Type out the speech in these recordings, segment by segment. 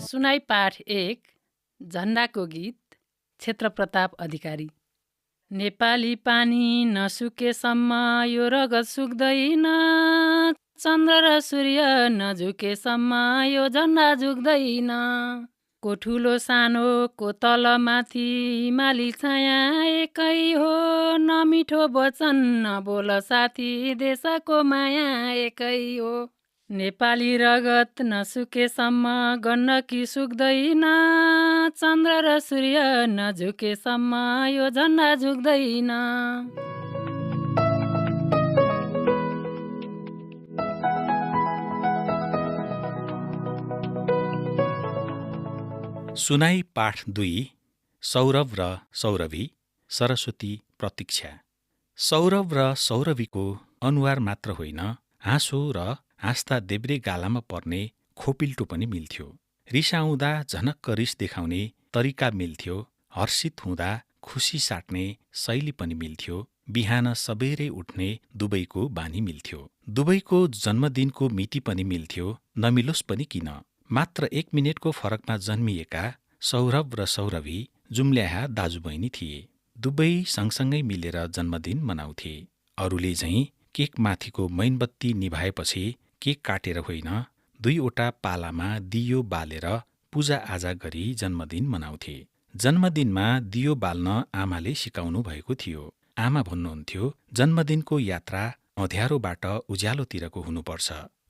सुनाई पाठ 1 झन्डाको गीत क्षेत्रप्रताप अधिकारी। नेपाली पानी नसुकेसम्म यो रगत सुक्दैन, चन्द्र र सूर्य नझुकेसम्म यो झन्डा झुक्दैन। को ठुलो सानो को तल माथि हिमाली छाया एकै हो, नमिठो वचन नबोल साथी देशको माया एकै हो। नेपाली रगत नसुकेसम्म गण्डकी सुक्दैन, चन्द्र र सूर्य नझुकेसम्म यो झन्डा झुक्दैन। सुनाई पाठ 2 सौरभ र सौरभी, सरस्वती प्रतीक्षा। सौरभ र सौरभीको अनुहार मात्र होइन, हाँसो र हाँस्दा देब्रे गालामा पर्ने खोपिल्टो पनि मिल्थ्यो। रिसाउँदा झनक्क रिस देखाउने तरिका मिल्थ्यो। हर्षित हुँदा खुसी साट्ने शैली पनि मिल्थ्यो। बिहान सबेरै उठ्ने दुवैको बानी मिल्थ्यो। दुवैको जन्मदिनको मिति पनि मिल्थ्यो। नमिलोस् पनि किन, मात्र 1 मिनेटको फरकमा जन्मिएका सौरभ र सौरभी जुम्ल्याहा दाजुबहिनी थिए। दुवै सँगसँगै मिलेर जन्मदिन मनाउँथे। अरूले झैँ केक माथिको मैनबत्ती निभाएपछि केक काटेर होइन, 2वटा पालामा दियो बालेर पूजाआजा गरी जन्मदिन मनाउँथे। जन्मदिनमा दियो बाल्न आमाले सिकाउनु भएको थियो। आमा भन्नुहुन्थ्यो, जन्मदिनको यात्रा अँध्यारोबाट उज्यालोतिरको हुनुपर्छ,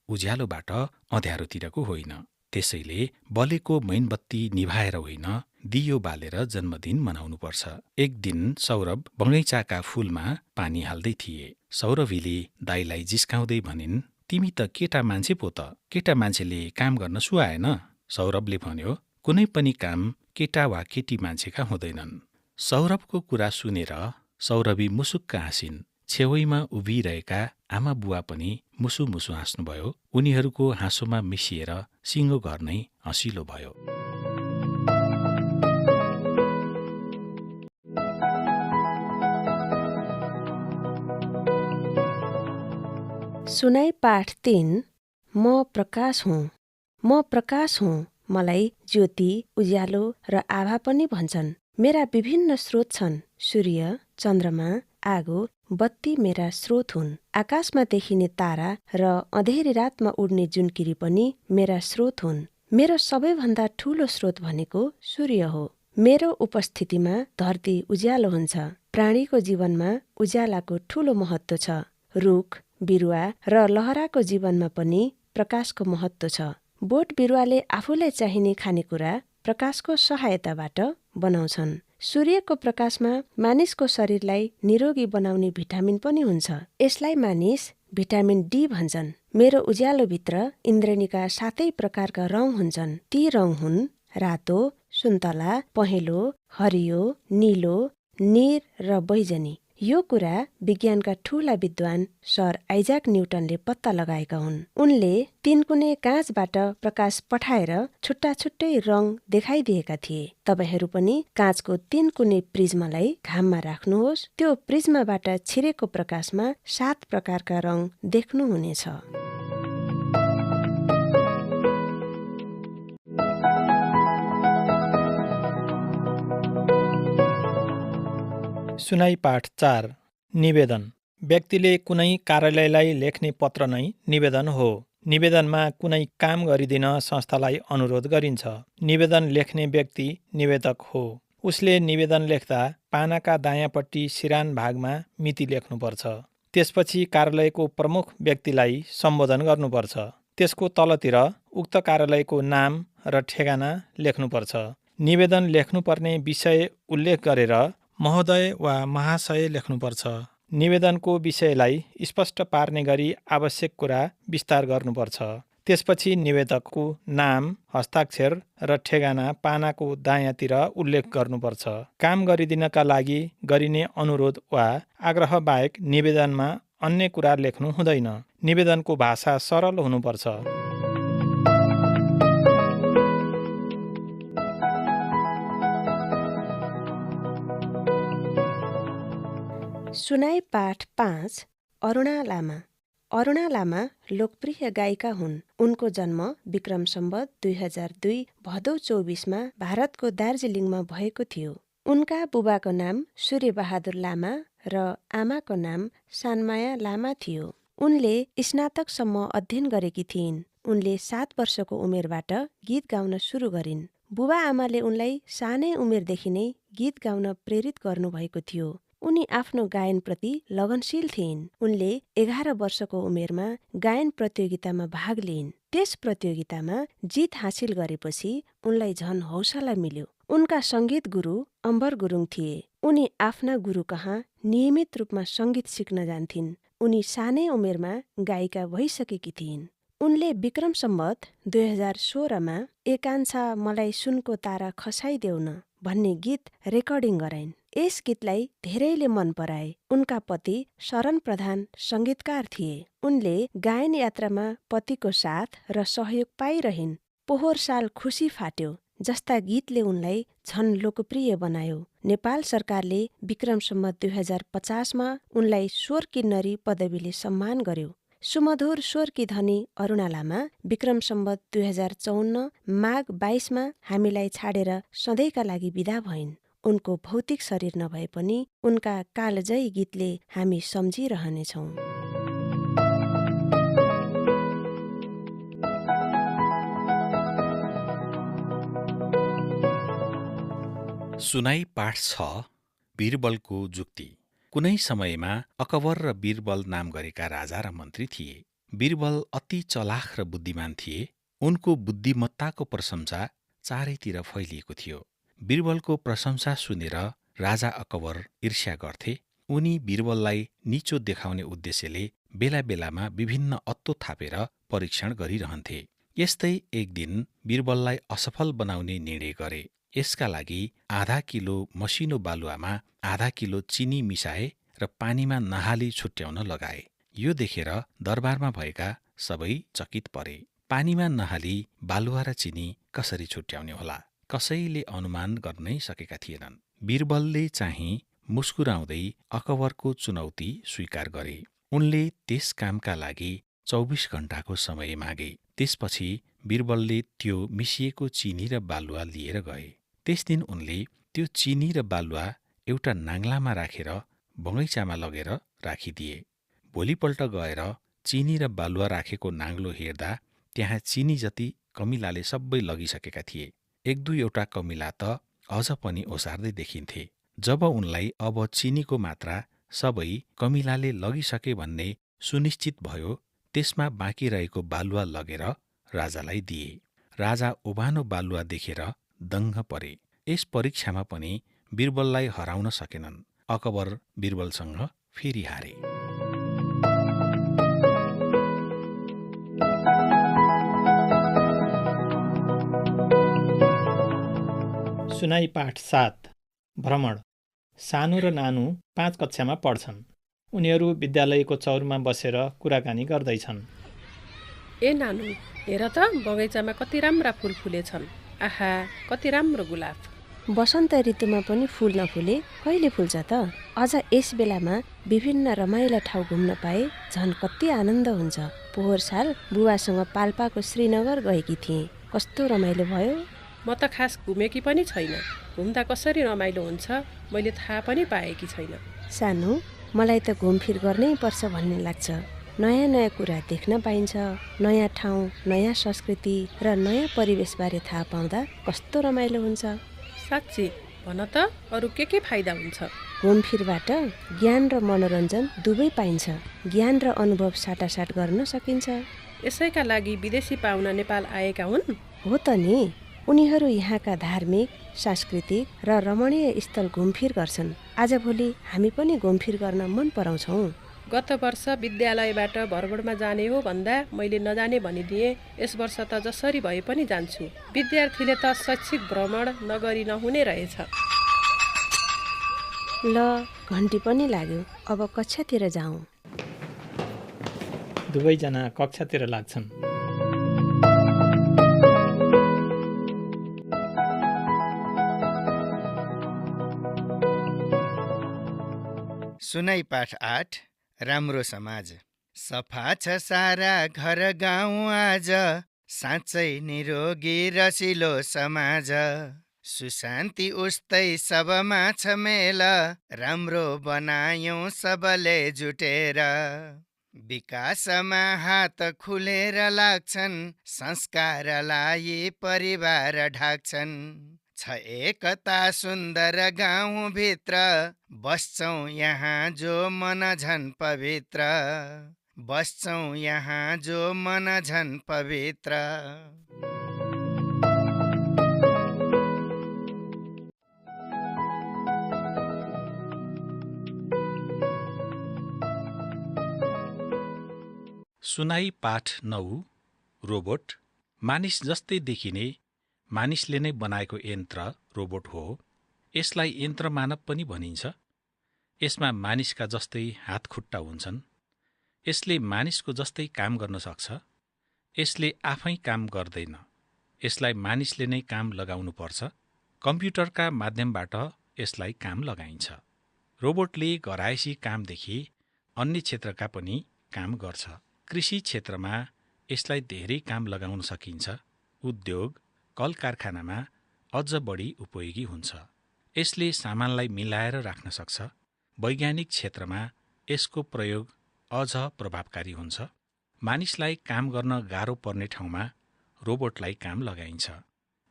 उज्यालोबाट अँध्यारोतिरको होइन। त्यसैले बलेको मैनबत्ती निभाएर होइन, दियो बालेर जन्मदिन मनाउनुपर्छ। एक दिन सौरभ बगैँचाका फूलमा पानी हाल्दै थिए। सौरभीले दाइलाई जिस्काउँदै भनिन्, तिमी त केटा मान्छे पो त, केटा मान्छेले काम गर्न सुहाएन। सौरभले भन्यो, कुनै पनि काम केटा वा केटी मान्छेका हुँदैनन्। सौरभको कुरा सुनेर सौरभी मुसुक्क हाँसिन्। छेउैमा उभिरहेका आमा बुवा पनि मुसु मुसु हाँस्नुभयो। उनीहरूको हाँसोमा मिसिएर सिङ्गो घर नै हँसिलो भयो। सुनाई पाठ 3 म प्रकाश हुँ। म प्रकाश हुँ, मलाई ज्योति, उज्यालो र आभा पनि भन्छन्। मेरा विभिन्न स्रोत छन्। सूर्य, चन्द्रमा, आगो, बत्ती मेरा स्रोत हुन्। आकाशमा देखिने तारा र अँधेरी रातमा उड्ने जुनकिरी पनि मेरा स्रोत हुन्। मेरो सबैभन्दा ठूलो स्रोत भनेको सूर्य हो। मेरो उपस्थितिमा धरती उज्यालो हुन्छ। प्राणीको जीवनमा उज्यालाको ठूलो महत्त्व छ। रुख, बिरुवा र लहराको जीवनमा पनि प्रकाशको महत्त्व छ। बोट बिरुवाले आफूलाई चाहिने खानेकुरा प्रकाशको सहायताबाट बनाउँछन्। सूर्यको प्रकाशमा मानिसको शरीरलाई निरोगी बनाउने भिटामिन पनि हुन्छ। यसलाई मानिस भिटामिन डी भन्छन्। मेरो उज्यालोभित्र इन्द्रेणीका 7 प्रकारका रङ हुन्छन्। ती रङ हुन् रातो, सुन्तला, पहेँलो, हरियो, नीलो, नीर र बैजनी। यो कुरा विज्ञानका ठूला विद्वान सर आइजाक न्युटनले पत्ता लगाएका हुन्। उनले 3 कुने काँचबाट प्रकाश पठाएर छुट्टा छुट्टै रङ देखाइदिएका थिए। तपाईहरू पनि काँचको 3 कुने प्रिज्मलाई घाममा राख्नुहोस्। त्यो प्रिज्मबाट छिरेको प्रकाशमा 7 प्रकारका रङ देख्नुहुनेछ। सुनाई पाठ 4 निवेदन। व्यक्तिले कुनै कार्यालयलाई लेख्ने पत्र नै निवेदन हो। निवेदनमा कुनै काम गरिदिन संस्थालाई अनुरोध गरिन्छ। निवेदन लेख्ने व्यक्ति निवेदक हो। उसले निवेदन लेख्दा पानाका दायाँपट्टि सिरान भागमा मिति लेख्नुपर्छ। त्यसपछि कार्यालयको प्रमुख व्यक्तिलाई सम्बोधन गर्नुपर्छ। त्यसको तलतिर उक्त कार्यालयको नाम र ठेगाना लेख्नुपर्छ। निवेदन लेख्नुपर्ने विषय उल्लेख गरेर महोदय वा महाशय लेख्नुपर्छ। निवेदनको विषयलाई स्पष्ट पार्ने गरी आवश्यक कुरा विस्तार गर्नुपर्छ। त्यसपछि निवेदकको नाम, हस्ताक्षर र ठेगाना पानाको दायाँतिर उल्लेख गर्नुपर्छ। काम गरिदिनका लागि गरिने अनुरोध वा आग्रह बाहेक निवेदनमा अन्य कुरा लेख्नु हुँदैन। निवेदनको भाषा सरल हुनुपर्छ। सुनाई पाठ 5 अरुणा लामा। अरुणा लामा लोकप्रिय गायिका हुन्। उनको जन्म विक्रम सम्वत 2002 भदौ 24मा भारतको दार्जिलिङमा भएको थियो। उनका बुबाको नाम सूर्यबहादुर लामा र आमाको नाम सानमाया लामा थियो। उनले स्नातकसम्म अध्ययन गरेकी थिइन्। उनले 7 वर्षको उमेरबाट गीत गाउन सुरु गरिन्। बुबा आमाले उनलाई सानै उमेरदेखि नै गीत गाउन प्रेरित गर्नुभएको थियो। उनी आफ्नो गायनप्रति लगनशील थिइन्। उनले 11 वर्षको उमेरमा गायन प्रतियोगितामा भाग लिइन्। त्यस प्रतियोगितामा जित हासिल गरेपछि उनलाई झन हौसला मिल्यो। उनका सङ्गीत गुरु अम्बर गुरुङ थिए। उनी आफ्ना गुरु कहाँ नियमित रूपमा सङ्गीत सिक्न जान्थिन्। उनी सानै उमेरमा गायिका भइसकेकी थिइन्। उनले विक्रम सम्वत 2016मा एकांशा मलाई सुनको तारा खसाइदेऊ न भन्ने गीत रेकर्डिङ गराइन्। यस गीतलाई धेरैले मन पराए। उनका पति शरण प्रधान सङ्गीतकार थिए। उनले गायन यात्रामा पतिको साथ र सहयोग पाइरहन्। पोहोर साल खुसी फाट्यो जस्ता गीतले उनलाई झन लोकप्रिय बनायो। नेपाल सरकारले विक्रम सम्वत 2050मा उनलाई स्वर किन्नरी पदवीले सम्मान गर्यो। सुमधुर स्वरकी धनी अरुणा लामा विक्रम सम्वत 2054 माघ 22मा हामीलाई छाडेर सधैँका लागि बिदा भइन्। उनको भौतिक शरीर नभए पनि उनका कालजयी गीतले हामी सम्झिरहनेछौँ। सुनाई पाठ 6 बीरबलको जुक्ति। कुनै समयमा अकबर र बीरबल नाम गरेका राजा र मन्त्री थिए। बीरबल अति चलाख र बुद्धिमान थिए। उनको बुद्धिमत्ताको प्रशंसा चारैतिर फैलिएको थियो। बीरबलको प्रशंसा सुनेर राजा अकबर ईर्ष्या गर्थे। उनी बीरबललाई नीचो देखाउने उद्देश्यले बेला बेलामा विभिन्न अत्तो थापेर परीक्षण गरिरहन्थे। यस्तै एक दिन बीरबललाई असफल बनाउने निर्णय गरे। यसका लागि आधा किलो मसिनो बालुवामा आधा किलो चिनी मिसाए र पानीमा नहाली छुट्याउन लगाए। यो देखेर दरबारमा भएका सबै चकित परे। पानीमा नहाली बालुवा र चिनी कसरी छुट्याउने होला? कसैले अनुमान गर्नै सकेका थिएनन्। बीरबलले चाहिँ मुस्कुराउँदै अकबरको चुनौती स्वीकार गरे। उनले त्यस कामका लागि 24 घण्टाको समय मागे। त्यसपछि बीरबलले त्यो मिसिएको चिनी र बालुवा लिएर गए। त्यस दिन उनले त्यो चिनी र बालुवा एउटा नाङ्लामा राखेर बगैँचामा लगेर राखिदिए। भोलिपल्ट गएर चिनी र बालुवा राखेको नाङ्लो हेर्दा त्यहाँ चिनी जति कमिलाले सबै लगिसकेका थिए। 1-2 कमिला त अझ पनि ओसार्दै देखिन्थे। जब उनलाई अब चिनीको मात्रा सबै कमिलाले लगिसके भन्ने सुनिश्चित भयो, त्यसमा बाँकी रहेको बालुवा लगेर राजालाई दिए। राजा उभानो बालुवा देखेर दङ्ग परे। यस परीक्षामा पनि बीरबललाई हराउन सकेनन्। अकबर बीरबलसँग फेरि हारे। सुनाई पाठ 7 भ्रमण। सानो र नानु 5 कक्षामा पढ्छन्। उनीहरू विद्यालयको चौरमा बसेर कुराकानी गर्दैछन्। ए नानु, हेर त बगैँचामा कति राम्रा फुल फुलेछन्। आहा, कति राम्रो गुलाब। वसन्त ऋतुमा पनि फुल नफुले कहिले फुल्छ त? अझ यस बेलामा विभिन्न रमाइला ठाउँ घुम्न पाए झन् कति आनन्द हुन्छ। पोहोर साल बुवासँग पाल्पाको श्रीनगर गएकी थिएँ। कस्तो रमाइलो भयो। म त खास घुमेकी पनि छैन। घुम्दा कसरी रमाइलो हुन्छ मैले थाहा पनि पाएकी छैन। सानो, मलाई त घुमफिर गर्नै पर्छ भन्ने लाग्छ। नयाँ नयाँ कुरा देख्न पाइन्छ। नयाँ ठाउँ, नयाँ संस्कृति र नयाँ परिवेशबारे थाहा पाउँदा कस्तो रमाइलो हुन्छ। साँच्ची भन त, अरू के फाइदा हुन्छ? घुमफिरबाट ज्ञान र मनोरञ्जन दुवै पाइन्छ। ज्ञान र अनुभव साटासाट गर्न सकिन्छ। यसैका लागि विदेशी पाहुना नेपाल आएका हुन्? हो त नि। उनीहरू यहाँका धार्मिक, सांस्कृतिक र रमणीय स्थल घुमफिर गर्छन्। आजभोलि हामी पनि घुमफिर गर्न मन पराउँछौँ। गत वर्ष विद्यालयबाट भरगोडमा जाने हो भन्दा मैले नजाने भनिदिएँ। यस वर्ष त जसरी भए पनि जान्छु। विद्यार्थीले त शैक्षिक भ्रमण नगरी नहुने रहेछ। ल, घन्टी पनि लाग्यो। अब कक्षातिर जाउँ। दुवैजना कक्षातिर लाग्छन्। सुनाई पाठ 8 राम्रो समाज। सफा छ सारा घर गाउँ आज, साँच्चै निरोगी रसिलो समाज। सुशान्ति उस्तै सबमा छ मेल, राम्रो बनायौँ सबले जुटेर। विकासमा हात खुलेर लाग्छन्, संस्कारलाई परिवार ढाक्छन्। छ एकता सुन्दर गाउँभित्र, बस्छौँ यहाँ जो मन झन् पवित्र। बस्छौँ यहाँ जो मन झन् पवित्र। सुनाई पाठ 9। रोबोट। मानिस जस्तै देखिने, मानिसले नै बनाएको यन्त्र रोबोट हो। यसलाई यन्त्र मानव पनि भनिन्छ। यसमा मानिसका जस्तै हात खुट्टा हुन्छन्। यसले मानिसको जस्तै काम गर्न सक्छ। यसले आफै काम गर्दैन। यसलाई मानिसले नै काम लगाउनु पर्छ। कम्प्युटरका माध्यमबाट यसलाई काम लगाइन्छ। रोबोटले घरायसी कामदेखि अन्य क्षेत्रका पनि काम गर्छ। कृषि क्षेत्रमा यसलाई धेरै काम लगाउन सकिन्छ। उद्योग, कल कारखानामा अझ बढी उपयोगी हुन्छ। यसले सामानलाई मिलाएर राख्न सक्छ। वैज्ञानिक क्षेत्रमा यसको प्रयोग अझ प्रभावकारी हुन्छ। मानिसलाई काम गर्न गाह्रो पर्ने ठाउँमा रोबोटलाई काम लगाइन्छ।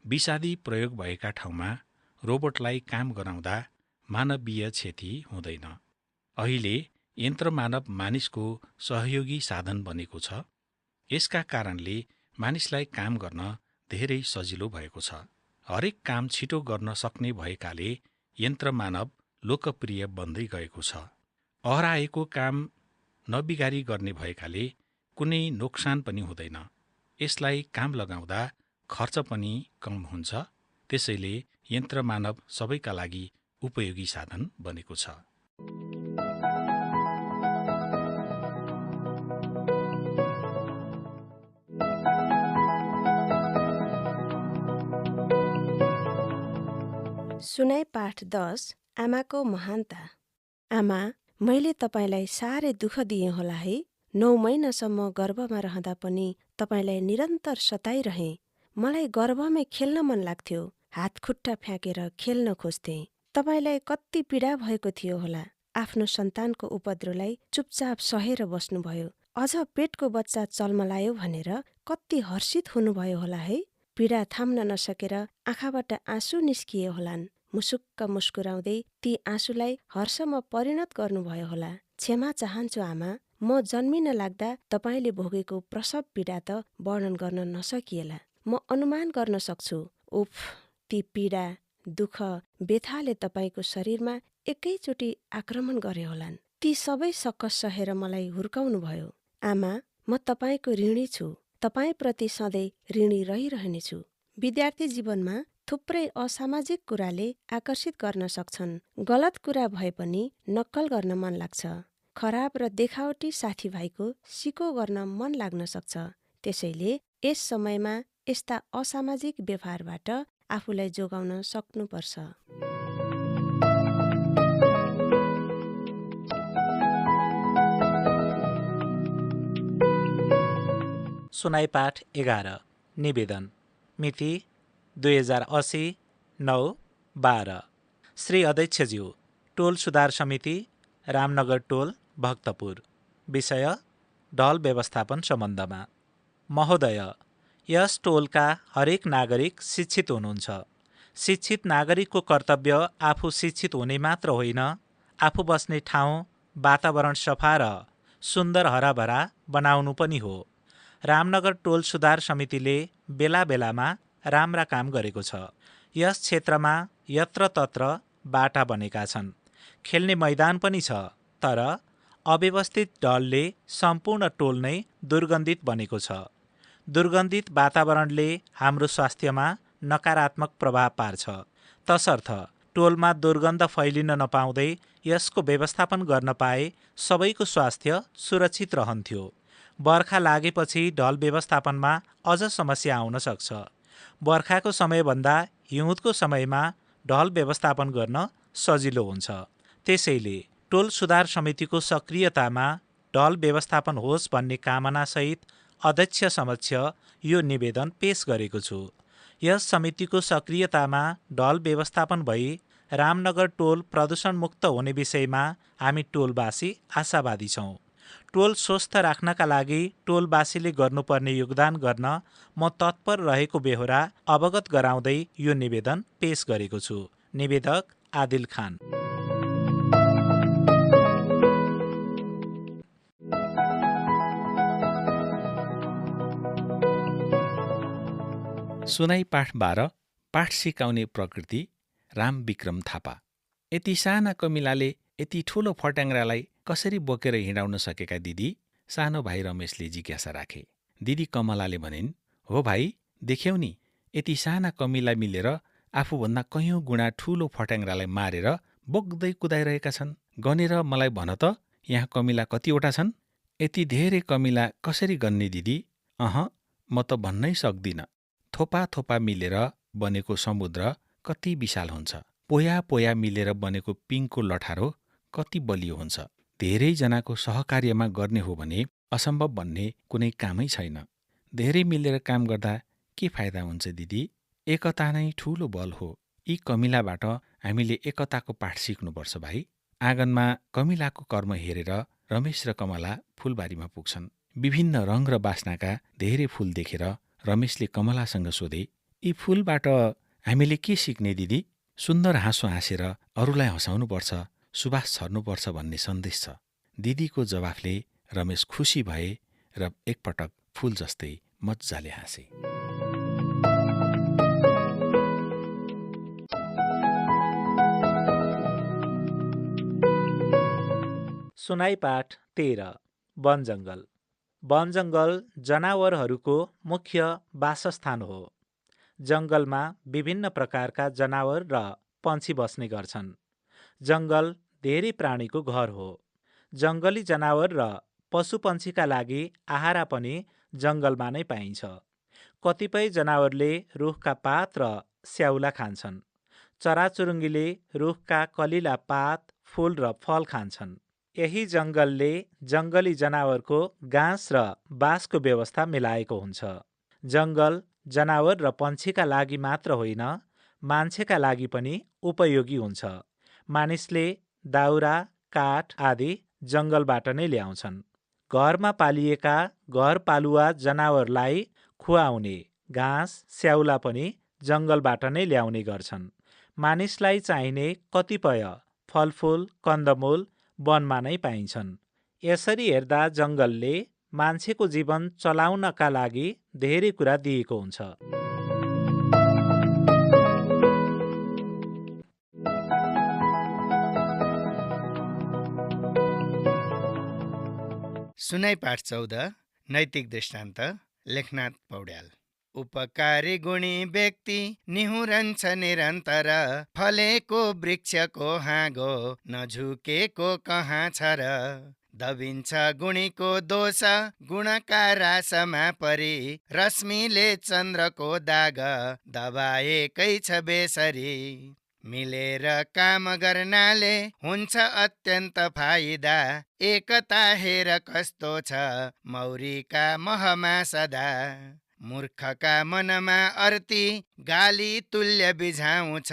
विषादी प्रयोग भएका ठाउँमा रोबोटलाई काम गराउँदा मानवीय क्षति हुँदैन। अहिले यन्त्र मानव मानिसको सहयोगी साधन बनेको छ। यसका कारणले मानिसलाई काम गर्न धेरै सजिलो भएको छ। हरेक काम छिटो गर्न सक्ने भएकाले यन्त्र मानव लोकप्रिय बन्दै गएको छ। हराएको काम नबिगारी गर्ने भएकाले कुनै नोक्सान पनि हुँदैन। यसलाई काम लगाउँदा खर्च पनि कम हुन्छ। त्यसैले यन्त्र मानव सबैका लागि उपयोगी साधन बनेको छ। सुनाई पाठ 10। आमाको महानता। आमा, मैले तपाईँलाई साह्रै दुःख दिएँ होला है। 9 महिनासम्म गर्भमा रहँदा पनि तपाईँलाई निरन्तर सताइरहेँ। मलाई गर्भमै खेल्न मन लाग्थ्यो। हात खुट्टा फ्याँकेर खेल्न खोज्थेँ। तपाईँलाई कति पीडा भएको थियो होला। आफ्नो सन्तानको उपद्रोलाई चुपचाप सहेर बस्नुभयो। अझ पेटको बच्चा चल्मलायो भनेर कति हर्षित हुनुभयो होला है। पीडा थाम्न नसकेर आँखाबाट आँसु निस्किए होलान्। मुसुक्क मुस्कुराउँदै ती आँसुलाई हर्षमा परिणत गर्नुभयो होला। क्षमा चाहन्छु आमा। म जन्मिन लाग्दा तपाईँले भोगेको प्रसव पीडा त वर्णन गर्न नसकिएला। म अनुमान गर्न सक्छु। उफ, ती पीडा, दुःख, व्यथाले तपाईँको शरीरमा एकैचोटि आक्रमण गरे होलान्। ती सबै सक्कस सहेर मलाई हुर्काउनु भयो। आमा, म तपाईँको ऋणी छु। तपाईँप्रति सधैँ ऋणी रहिरहनेछु। विद्यार्थी जीवनमा थुप्रै असामाजिक कुराले आकर्षित गर्न सक्छन्। गलत कुरा भए पनि नक्कल गर्न मन लाग्छ। खराब र देखावटी साथीभाइको सिको गर्न मन लाग्न सक्छ। त्यसैले यस समयमा यस्ता असामाजिक व्यवहारबाट आफूलाई जोगाउन सक्नुपर्छ। सुनाई पाठ 11। निवेदन। मिति 2080-9-12। श्री अध्यक्षज्यू, टोल सुधार समिति, रामनगर टोल, भक्तपुर। विषय: ढल व्यवस्थापन सम्बन्धमा। महोदय, यस टोलका हरेक नागरिक शिक्षित हुनुहुन्छ। शिक्षित नागरिकको कर्तव्य आफू शिक्षित हुने मात्र होइन, आफू बस्ने ठाउँ, वातावरण सफा र सुन्दर हराभरा बनाउनु पनि हो। रामनगर टोल सुधार समितिले बेला बेलामा राम्रा काम गरेको छ। यस क्षेत्रमा यत्रतत्र बाटा बनेका छन्। खेल्ने मैदान पनि छ, तर अव्यवस्थित ढलले सम्पूर्ण टोल नै दुर्गन्धित बनेको छ। दुर्गन्धित वातावरणले हाम्रो स्वास्थ्यमा नकारात्मक प्रभाव पार्छ। तसर्थ टोलमा दुर्गन्ध फैलिन नपाउँदै यसको व्यवस्थापन गर्न पाए सबैको स्वास्थ्य सुरक्षित रहन्थ्यो। बर्खा लागेपछि ढल व्यवस्थापनमा अझ समस्या आउन सक्छ। बर्खाको समयभन्दा हिउँदको समयमा ढल व्यवस्थापन गर्न सजिलो हुन्छ। त्यसैले टोल सुधार समितिको सक्रियतामा ढल व्यवस्थापन होस् भन्ने कामनासहित अध्यक्ष समक्ष यो निवेदन पेश गरेको छु। यस समितिको सक्रियतामा ढल व्यवस्थापन भई रामनगर टोल प्रदूषणमुक्त हुने विषयमा हामी टोलवासी आशावादी छौँ। टोल स्वस्थ राख्नका लागि टोलवासीले गर्नुपर्ने योगदान गर्न म तत्पर रहेको बेहोरा अवगत गराउँदै यो निवेदन पेश गरेको छु। निवेदक आदिल खान। सुनाई पाठ 12 पाठ सिकाउने प्रकृति राम विक्रम थापा। यति साना कमिलाले यति ठूलो फट्याङ्ग्रालाई कसरी बोकेर हिँडाउन सकेका दिदी? सानो भाइ रमेशले जिज्ञासा राखे। दिदी कमलाले भनिन्, हो भाइ, देख्यौ नि, यति साना कमिला मिलेर आफूभन्दा कैयौं गुणा ठूलो फट्याङ्ग्रालाई मारेर बोक्दै कुदाइरहेका छन्। गनेर मलाई भन त, यहाँ कमिला कतिवटा छन्? यति धेरै कमिला कसरी गन्ने दिदी? म त भन्नै सक्दिनँ। थोपा थोपा मिलेर बनेको समुद्र कति विशाल हुन्छ। पोया पोया मिलेर बनेको पिङको लठारो कति बलियो हुन्छ। धेरैजनाको सहकार्यमा गर्ने हो भने असम्भव भन्ने कुनै कामै छैन। धेरै मिलेर काम गर्दा के फाइदा हुन्छ दिदी? एकता नै ठूलो बल हो। यी कमिलाबाट हामीले एकताको पाठ सिक्नुपर्छ भाइ। आँगनमा कमिलाको कर्म हेरेर रमेश र कमला फूलबारीमा पुग्छन्। विभिन्न रङ र बास्नाका धेरै फूल देखेर रमेशले कमलासँग सोधे, यी फूलबाट हामीले के सिक्ने दिदी? सुन्दर हाँसो हाँसेर अरूलाई हँसाउनुपर्छ, सुबास छर्नुपर्छ भन्ने सन्देश छ। दिदीको जवाफले रमेश खुसी भए र एकपटक फूल जस्तै मज्जाले हाँसे। सुनाई पाठ 13 वनजङ्गल। वनजङ्गल जनावरहरूको मुख्य वासस्थान हो। जङ्गलमा विभिन्न प्रकारका जनावर र पन्छी बस्ने गर्छन्। जङ्गल धेरै प्राणीको घर हो। जङ्गली जनावर र पशुपन्छीका लागि आहारा पनि जङ्गलमा नै पाइन्छ। कतिपय जनावरले रुखका पात र स्याउला खान्छन्। चराचुरुङ्गीले रुखका कलिला पात, फूल र फल खान्छन्। यही जङ्गलले जङ्गली जनावरको घाँस र बाँसको व्यवस्था मिलाएको हुन्छ। जङ्गल जनावर र पन्छीका लागि मात्र होइन, मान्छेका लागि पनि उपयोगी हुन्छ। मानिसले दाउरा, काठ आदि जङ्गलबाट नै ल्याउँछन्। घरमा पालिएका घरपालुवा जनावरलाई खुवाउने घाँस, स्याउला पनि जङ्गलबाट नै ल्याउने गर्छन्। मानिसलाई चाहिने कतिपय फलफूल, कन्दमूल वनमा नै पाइन्छन्। यसरी हेर्दा जङ्गलले मान्छेको जीवन चलाउनका लागि धेरै कुरा दिएको हुन्छ। सुनाई पाठ 14 नैतिक दृष्टान्त लेखनाथ पौड्याल। उपकारी गुणी व्यक्ति निहुरन्छ निरन्तर, फलेको वृक्षको हाँगो नझुकेको कहाँ छ र। दबिन्छ गुणीको दोष गुणका रासमा परी, रश्मिले चन्द्रको दाग दबाएकै छ बेसरी। मिलेर काम गर्नाले हुन्छ अत्यन्त फाइदा, एकता हेर कस्तो छ मौरीका महमा सदा। मूर्खका मनमा अर्ती गाली तुल्य बिझाउँछ,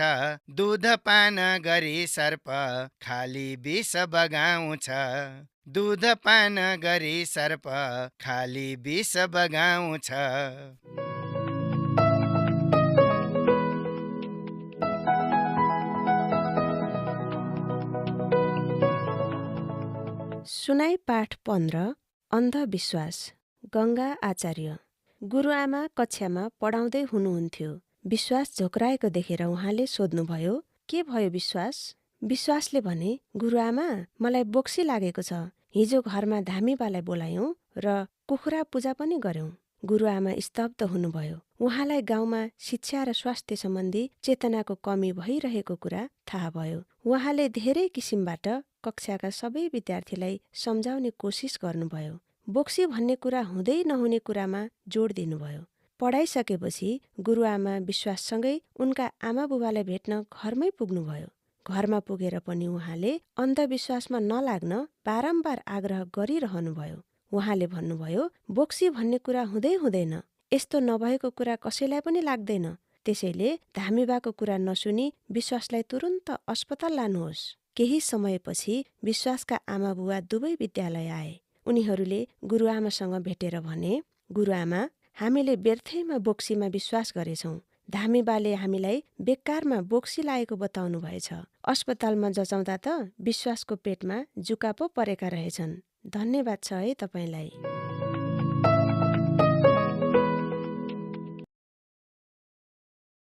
दूध पान गरी सर्प खाली विष बगाउँछ। दूध पान गरी सर्प खाली विष बगाउँछ। सुनाई पाठ 15 अन्धविश्वास। गङ्गा आचार्य। गुरुआमा कक्षामा पढाउँदै हुनुहुन्थ्यो। विश्वास झोक्राएको देखेर उहाँले सोध्नुभयो, के भयो विश्वास? विश्वासले भने, गुरुआमा, मलाई बोक्सी लागेको छ। हिजो घरमा धामीबालाई बोलायौं र कुखुरा पूजा पनि गर्यौं। गुरुआमा स्तब्ध हुनुभयो। उहाँलाई गाउँमा शिक्षा र स्वास्थ्य सम्बन्धी चेतनाको कमी भइरहेको कुरा थाहा भयो। उहाँले धेरै किसिमबाट कक्षाका सबै विद्यार्थीलाई सम्झाउने कोसिस गर्नुभयो। बोक्सी भन्ने कुरा हुँदै नहुने कुरामा जोड दिनुभयो। पढाइसकेपछि गुरुआमा विश्वाससँगै उनका आमा बुबालाई भेट्न घरमै पुग्नुभयो। घरमा पुगेर पनि उहाँले अन्धविश्वासमा नलाग्न बारम्बार आग्रह गरिरहनुभयो। उहाँले भन्नुभयो, बोक्सी भन्ने कुरा हुँदै हुँदैन, यस्तो नभएको कुरा कसैलाई पनि लाग्दैन। त्यसैले धामीबाको कुरा नसुनी विश्वासलाई तुरुन्त अस्पताल लानुहोस्। केही समयपछि विश्वासका आमा बुवा दुवै विद्यालय आए। उनीहरूले गुरुआमासँग भेटेर भने, गुरुआमा, हामीले व्यर्थैमा बोक्सीमा विश्वास गरेछौँ। धामीबाले हामीलाई बेकारमा बोक्सी लागेको बताउनु भएछ। अस्पतालमा जचाउँदा त विश्वासको पेटमा जुका पो परेका रहेछन्। धन्यवाद छ है तपाईलाई।